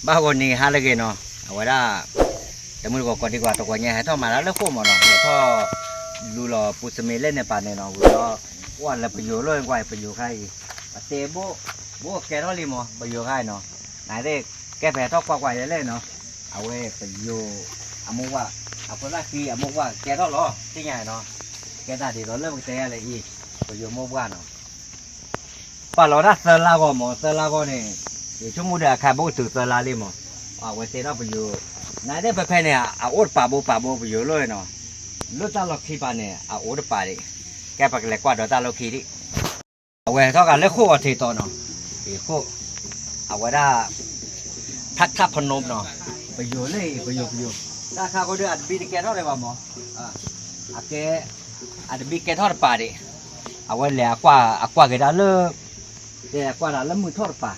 ဘၣ်ဂီၤနံၤဟါလၢအဂ့ၤနီၤ, အဝဲဒၣ် တမုၢ်တကိးကိးဒံကွၢ်တကိးညါ ဟဲထီၣ်မၤတၢ်လၢဃိာ်မးနီၤ, ဟဲထီၣ်လူလီၤပူၤစမ့လၢန့ၣ်ပာ်န့ၣ်နီၤ, ဝံၤဒီး ကွၢ်လၢပယိၤလၢကွၢ်ပယိၤခါအံၤ, ပတဲဘိ ဘိကဲထီၣ်လံမး ပယိၤခါအံၤနီၤ, နသ့ၣ်ကဲဖဲထီၣ်ကွၢ်ကွၢ်ယဲလဲၣ်နီၤ, အဝဲပယိၤ အမိၢ်ပှၢ် အဖိသၣ်ဃံအမိၢ်ပှၢ်ကဲထီၣ်လီၤ သ့ၣ်ညါနီၤ, ကဲတၢ်ဒ်သိးလၢပကတဲယၤလဲၣ်အံၤ, ပယိၤမိၢ်ပှၢ်နီၤ ပာ်လီၤတၢ်သၢလါဂီၢ်မး သၢလါဂီၢ်န့ၣ်, ယဆိကမိၣ်ဒီးအခါဘိကတုၤသၢလါလံမး, အဝဲတဲထီၣ်ပယိၤ, နသ့ၣ်ဖဲဖဲန့ၣ် အအိၣ်တပာ်ဘိပာ်ဘိပယိၤလၢနီၤ, လၢတၢ်လီၢ်ခံပာ်န့ၣ် အအိၣ်တပာ်ဒံး, ကဲပကလဲၤကွၢ်ဒီးတၢ်လီၢ်ခံဒံး, အဝဲထီၣ်ဂၤလၢဃိာ်အီၤထံးတီၤနီၤ, ဃိာ်, အဝဲဒၣ် ဖးထးဖနိနီၤ, ပယိၤလၢအံၤ ပယိၤပယိၤ, တၢ်ခါဃိဒီးအတဘံတကဲထီၣ်ဒံးဘၣ်မး, အကဲ, အတဘံကဲထီၣ်တပာ်ဒံး, အဝဲလဲၤအကွၢ်က့ၤဒၣ်လၢ, တဲအကွၢ်ဒၣ်လၢမုၢ်ထီၣ်တပၤ,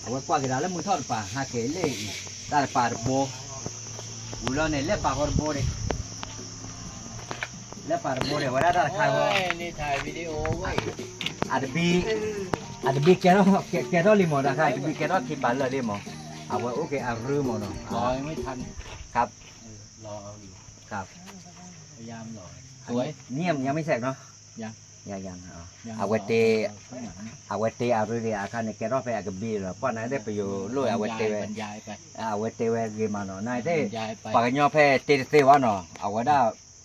အဝဲကွၢ်က့ၤဒၣ်လၢမုၢ်ထီၣ်တပၤ ဟးက့ၤလၢအံၤ, တၢ်တပၤတဘိ, ဝံၤလီၤန့ၣ် လဲၤပာ်ဃီတဘိဒံး, လဲၤပာ်တဘိဒံး အဝဲဒၣ်တၢ်တခါဃီ, အတဘံ, အတဘံကဲထီၣ်, ကဲထီၣ်လံမး တၢ်ခါ အတဘံကဲထီၣ်ခံပၤလၢာ်လံမး, အဝဲအိၣ်က့ၤအရုမးနီၤ, ครับ ยังไม่เสร็จเนาะ ยัง ยัง ยัง อ๋อ เอาไว้เตะ เอาไว้เตะเอาเรื่อยๆ อาคารเนี่ยแกรอบไปอากะบีเหรอ ป้อนนั้นได้ประโยชน์เลย เอาไว้เตะไว้ บรรยายไป เอาไว้เตะไว้เกมมาเนาะ นายได้ บรรยายไป ปากกะยอแพ้เตะเตะวะเนาะ เอาไว้ได้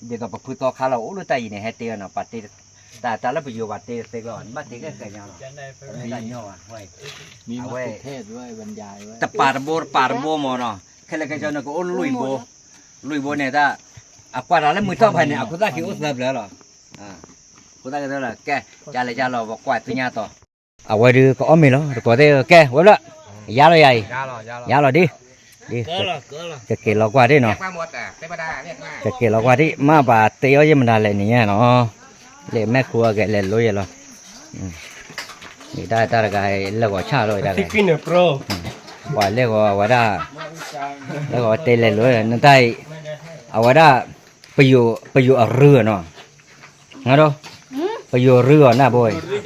เดี๋ยวต่อไปพื้นต่อขาเรา โอ้ รู้ใจเนี่ย ให้เตะเนาะ ปาเตะ แต่ แต่ละประโยชน์ ปาเตะเตะก่อน บ้าเตะก็เกิดยังเนาะ ไม่ได้ยอดอ่ะ เฮ้ย มีมะเขือเทศด้วย บรรยายไว้ แต่ปาตะโบ ปาตะโบหมดเนาะ ခဲလၢာ်ခဲဆ့န့ၣ် ကအိၣ်လွံၢ်ဘိ, လွံၢ်ဘိန့ၣ် တၢ် အကွၢ်တၢ်လၢမုၢ်ထီၣ်ဖဲန့ၣ် အခိၣ်သၣ်က့ၤအိၣ်သၢဖျၢၣ်လီၤ. အခိၣ်သၣ်က့ၤသၢဖျၢၣ်, ကဲ, ကလဲၤကလီၤ ပကွၢ်သ့ၣ်ညါတီၤ. အဝဲဒုးကအီၣ်မ့ၤလီၤ တကိးသ့ၣ်, ကဲ, ဝဲဘျၢၣ်, ယါလီၤယၤအံၤ, ယါလီၤဒ်, ကက့ၤလီၤကွၢ်ဒ်နီၤ, ကက့ၤလီၤကွၢ်ဒ် မ့ၢ်ဘၣ်တ့အီၣ်ယဲၢ်မတၤလဲၣ်န့ၣ်ညါနီၤ, လၢမဲာ်ခိအဂဲၤလဲၤလိယဲၢ်လီၤ. မ့ၢ်တၢ်တၢ်တဂၤ လဲၤဂီၤဆၣ်လီၤတၢ်ဂၤ, ပှၤလဲၤဂီၤဝဲဒၣ်, လဲၤဂီၤတဲလဲၤလိနတၢ်အံၤ, အဝဲဒၣ်, ပယိၤအရုအီၤနီၤ, ပယိၤအရုအီၤနၢ်ဘိအံၤ,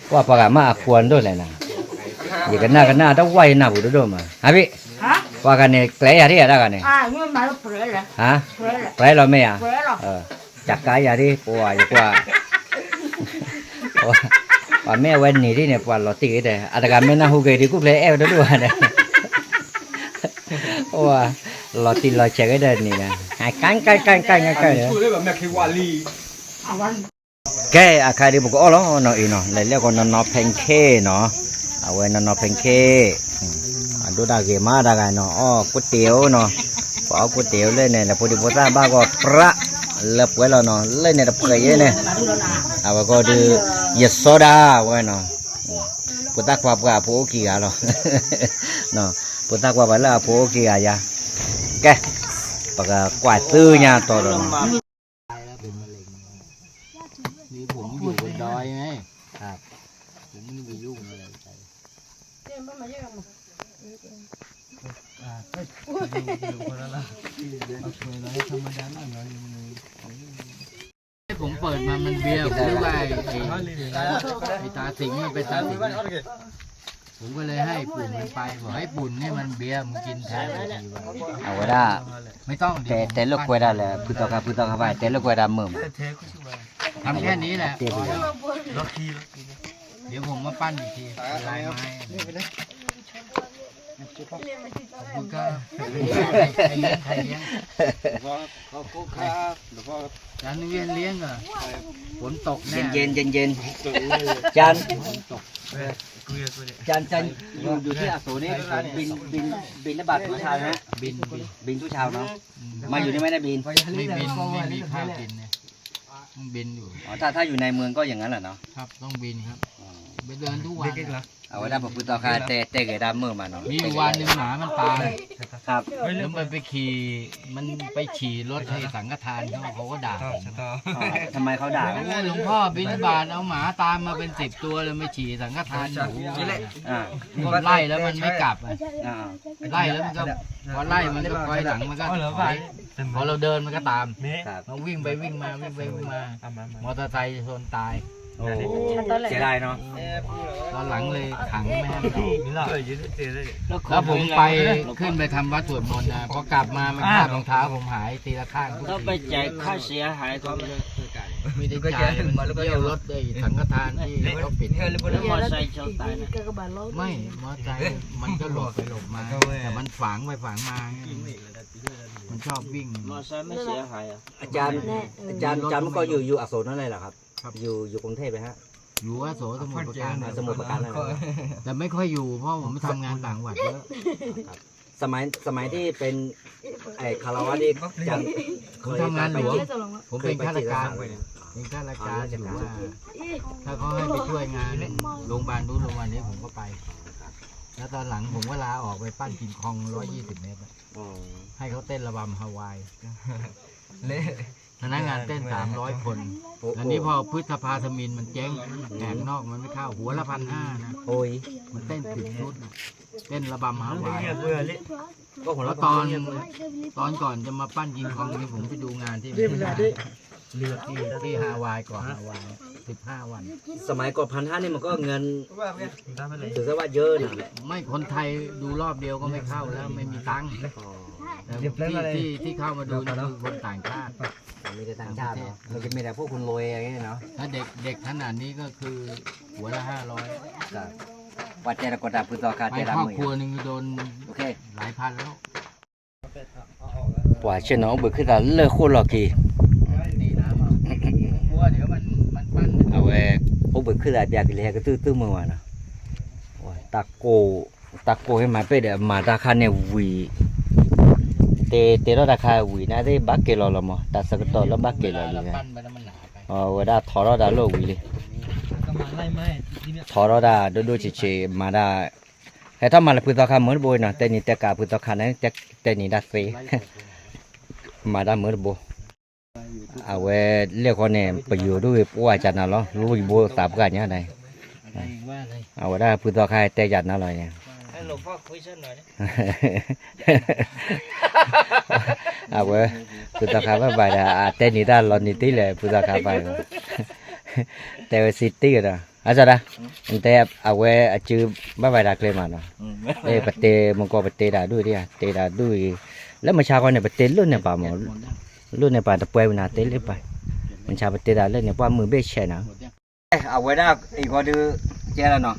ကွၢ်ပှၤဂၤမ့ၢ်အဃိဒိၣ်လဲၣ်နၤ, ယကနၣ်ကနၣ်တဝၢ်ယနၢ်ပူၤဒိၣ်ဒိၣ်မး, ဟးဘ့ၣ်, ပှၤဂၤန့ၣ် ကျဲယၤဒ်ယၤတၢ်ဂၤန့ၣ်, ပှဲၤလီၤမ့ၢ်ဧါ, ကကါယၤဒ် ပှၤယကွၢ် ပှၤမ့ၢ်အဝဲန့ၣ်ဒ်န့ၣ် ပှၤလီၤတံၢ်ဂ့ၤဒီး အတဂၤမ့ၢ်နၢ်ဟူဂ့ၤဒ် ကူၣ်ဖျဲးအဲၣ်ဝဲတဒိၣ်ဘၣ်ဒီး, လီၤတံၢ်လီၤဆဲးဂ့ၤဒီးန့ၣ်ဒီး, ကဲ အခါဒ်ပကအီၣ်လီၤနီၤအံၤနီၤ လဲၤလဲၤဂီၤနီၢ်နီၢ်ဖဲခဲနီၤ, အဝဲနီၢ်နီၢ်ဖဲခဲ အဒိၣ်တၢ်ဂ့ၤမးတၢ်ဂၤနီၤ အီၣ်ကူတဲာ်အိၣ်နီၤ, ပှၤအီၣ်ကူတဲာ်အိၣ်လၢန့ၣ် လၢဖိဒံဖိသၣ်ဘၣ်ဂီၢ်ပြး လၢပှဲၤလီၤနီၤ လၢန့ၣ်တပှဲၤယဲန့ၣ်, အဝဲကီၢ်ဒုး ယစီဒၣ်ဝဲနီၤ, ဖိသၣ်ခွါပှၤအဖိအိၣ်ခံဂၤလီၤ, ဖိသၣ်ခွါပှၤလၢအဖိအိၣ်ခံဂၤယါ, ကဲ, ပကကွၢ်သ့ၣ်ညါတီၤဒီးနီၤ นี่ผมอยู่บนดอยไง ครับ ผมไม่ได้ไปยุ่งอะไรใคร ผมเปิดมามันเบียร์ ผมนึกว่าไอ้ไอ้ไอ้ตาสิงห์มันเป็นตาสิงห์ ผมก็เลยให้ปุ่นมันไป บอกให้ปุ่นนี่มันเบียร์ มึงกินแทนไปทีวะ အဝဲဒၣ် ไม่ต้อง เดี๋ยวผม တဲတဲလိာ်ကွဲဒၣ်လၢ ဖုသီခါ ဖုသီခါဘၣ် တဲလိာ်ကွဲဒၣ်မုာ်မး ทำแค่นี้แหละ พอแล้ว เดี๋ยวผมมาปั้นอีกที ลายไม้ มันก็ ใครเลี้ยง ใครเลี้ยง ขอบคุณครับ หลวงพ่อครับ อาจารย์เวียนเลี้ยงเหรอ ฝนตกแน่ เย็นๆ เย็นๆ อาจารย์ อาจารย์ อาจารย์ อยู่ อยู่ที่อาโสนี่ บิณ บิณ บิณฑบาตทุกเช้านะ บิณ บิณ บิณทุกเช้าเนาะ อืม มาอยู่นี่ไม่ได้บิณ ไม่บิณ ไม่มีข้าวกินเนี่ย ต้องบิณอยู่ อ๋อ ถ้า ถ้าอยู่ในเมืองก็อย่างนั้นแหละเนาะ ครับ ต้องบิณครับ อ๋อ ไปเดินทุกวัน เอาไว้ได้ ผมพูดต่อค่ะ แต่ แต่เกิดดำเมืองมาเนาะ มีอยู่วันหนึ่งหมามันตาย ครับ แล้วมันไปขี่ มันไปฉี่รถให้สังฆทานเขา เขาก็ด่าผม อ๋อ ทำไมเขาด่า โอ้ย หลวงพ่อบิณฑบาตเอาหมาตามมาเป็นสิบตัวเลย มาฉี่สังฆทานหนู นี่แหละ อ่า ผมไล่แล้วมันไม่กลับอะ อ่า ไล่แล้วมันก็ พอไล่มันก็คอยหลังมันก็ถอย พอเราเดินมันก็ตาม ครับ มันวิ่งไปวิ่งมา วิ่งไปวิ่งมา เอามา มา มอเตอร์ไซค์ชนตาย โอ้ เสียดายเนาะ ตอนหลังเลยขังไม่ให้มันออก แล้วผมไปขึ้นไปทำวัดสวดมนต์นะ พอกลับมามันคาบรองเท้าผมหายทีละข้างทุกที ต้องไปจ่ายค่าเสียหายเขา ไม่ได้จ่ายมันเยี่ยวรถไอ้สังฆทานที่เขาปิด มอไซค์ชนตายนะ ไม่ มอไซค์มันก็หลบไปหลบมา แต่มันฝังไปฝังมา มันชอบวิ่ง มอไซค์ไม่เสียหายอ่ะ อาจารย์ อาจารย์ อาจารย์เมื่อก่อนอยู่ อยู่อโศกนั่นเลยเหรอครับ ครับ อยู่ อยู่กรุงเทพฯไหมฮะ อยู่อโศกสมุทรปราการ อ่า สมุทรปราการนั่นแหละ แต่ไม่ค่อยอยู่ เพราะผมทำงานต่างจังหวัดเยอะ ครับ สมัย สมัยที่เป็น ไอ้คารวาสนี่ อาจารย์ ผมทำงานหลวง ผมเป็นข้าราชการ เป็นข้าราชการอยู่ว่า ถ้าเขาให้ไปช่วยงานโรงพยาบาลนู้นโรงพยาบาลนี้ผมก็ไป แล้วตอนหลังผมก็ลาออกไปปั้นกิ่งคอง ร้อยยี่สิบเมตรอะ อ๋อ ให้เขาเต้นระบำฮาวาย เละ พนักงานเต้น สามร้อย คน โอ้โห อันนี้พอพฤษภาธมิญมันเจ๊ง แขกนอกมันไม่เข้า หัวละพันห้านะ โอ้ย มันเต้นสิบชุดนะ เต้นระบำฮาวาย ก็หัวละ แล้วตอน ตอนก่อนจะมาปั้นกิ่งคองนี่ผมไปดูงานที่ ที่ ที่ฮาวายก่อน ฮาวาย สิบห้าวัน สมัยก่อนพันห้านี่มันก็เงิน ถือซะว่าเยอะนะ ไม่ คนไทยดูรอบเดียวก็ไม่เข้าแล้ว ไม่มีตังค์ อ๋อ แต่ที่ ที่ ที่เข้ามาดูนี่คือคนต่างชาติ มีแต่ต่างชาติเหรอ มันจะมีแต่พวกคนรวยอะไรเงี้ยเนาะ ถ้าเด็ก เด็กขนาดนี้ก็คือหัวละห้าร้อย ครับ ว่าแต่ละคนต่างพื้นต่อคา ไป แต่ละ ครอบ มือ ครัวหนึ่งโดน โอเค หลายพันแล้ว ပှၤဆ့ၣ်နီၤအိၣ်ဘုးခုသးလၢဃိၣ်လီၢ်ခံ အဝဲ အိၣ်ဘုးခုသးပျၢ်ကလံၤဟဲကသုၣ်သုၣ်မုာ်ဝဲနီၤ တၢ်ကိၢ် တၢ်ကိၢ်ဟဲမၤပဲၢ်ဒီးမၤတၢ်ခါန့ၣ်ဝံၤ တဲ တဲထီၣ်တၢ်ခါဝံၤန့ၣ်သ့ၣ်ဘၣ်က့ၤလီၤလီၤမး တၢ်ဆၢကတီၢ်လၢဘၣ်က့ၤလီၤလံ အဝဲဒၣ်ထီထီၣ်တၢ်လၢဝံၤလံ ထီထီၣ်တၢ်ဒိၣ်ဒိၣ်ဆံးဆံး မၤတၢ် ဟဲထီၣ်မၤလၢဖုသီခါမုၢ်တဘိနီၤ တဲနံၤတဲကးဖုသီခါန့ၣ် တဲနံၤတၢ်သ့ မၤတၢ်မုၢ်တဘိ အဝဲလဲၤဃီန့ၣ် ပယိၤဒိၣ်ဂ့ၤပှၢ်ကနၤလီၤ လိၣ်ယဘိသးပှၢ်ညါဒၣ် အဝဲဒၣ်ဖုသီခါတဲကနၤလီၤ အဝဲ ဖုသီခါဘၣ်ဘၣ်ဒီး အတဲနံၤတၢ်လီၤနံၤတ့ၢ်လဲၣ် ဖုသီခါဘၣ် တဲဝဲစံးတ့ၢ်ကဒီး အစဒၣ် နတဲအဝဲအစုဘၣ်ဘၣ်ဒၣ်ကျဲမးနီၤ ပတဲမကီၢ်ပတဲဒၣ်ဒူၣ်ဒံး တဲဒၣ်ဒူၣ်အံၤ လၢမုၢ်ဆါခီန့ၣ် ပတဲလၢန့ၣ်ပၤမး လၢန့ၣ်ပၤတပှဲၤဝံၤနၤတဲလၢပၤ မုၢ်ဆါပတဲဒၣ်လၢန့ၣ် ပှၢ်မုၢ်ဘ့ၣ်ဆဲးနီၤ အဝဲဒၣ်အံၤဃီဒုး ကဲလီၤနီၤ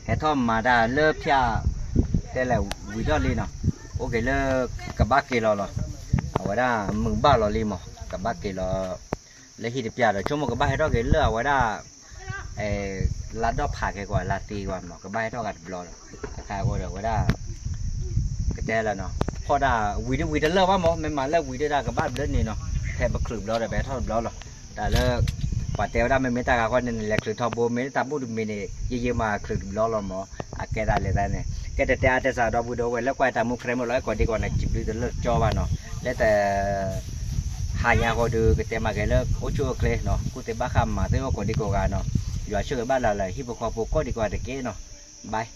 ဟဲထီၣ်မၤတၢ်လၢဖၠၣ် တဲလဲၣ်ဝံၤထီၣ်လံနီၤ အိၣ်က့ၤလၢ ကဘၣ်က့ၤလီၤလီၤ အဝဲဒၣ်မုာ်ဘၣ်လီၤလံမး ကဘၣ်က့ၤလီၤ လၢဟံၣ်တပျၢ်ဒီး ဆိကမိၣ်ကဘၣ်ဟဲထီၣ်က့ၤလၢအဝဲဒၣ် လါဒီဖးကဲကွၢ် လါသ့ကွၢ်မး ကဘၣ်ဟဲထီၣ်ဂၤတဘျီဒီး အခါဃိဒီး အဝဲဒၣ် ကတဲလၢနီၤ ဖီၣ်ဒၣ်ဝံၤတဝံၤတလၢာ်ဘၣ်မး မ့ၢ်မၤလၢဝံၤဒၣ် ကဘၣ်ဘျၢန့ၣ်နီၤ ဖဲပချုးဘျီဒီး ပဟဲထီၣ်တဘျီလီၤ တၢ်လၢ ပှၤတဲဝဲဒၣ် မ့မ့ၢ်တၢ်ဂၤဃီန့ၣ် လဲၤချုးထီဘိ မ့ၢ်တၢ်ဘူၣ်တမံၤန့ၣ် ယယမၤချုးတဘျီလီၤမး အကဲဒၣ်လဲၤသးန့ၣ် ကဲတတဲအါတဲစးဒီပုၢ်ဒီဝဲၢ်လၢကွၢ်တၢ်မူ ကရဲမုၢ်လီၤ အဲၣ်ကိးဒံကိးဂၤန့ၣ် စံးဘျုးတလၢာ်ကၠီဘၣ်နီၤ လၢတ ဟါညါဃီဒုး ကတဲမၤက့ၤလၢအိၣ်ဆူၣ်အိၣ်ချ့နီၤ ကူၣ်သ့ဘၣ်ဃးမၤသ့အိၣ်ကိးဒံကိးဂၤနီၤ ယွၤဆိၣ်ဂ့ၤဘၣ်လၢလၢ ဟံၣ်ဖိဃီဖိကိးဒံကိးဂၤတက့ၢ်နီၤ bye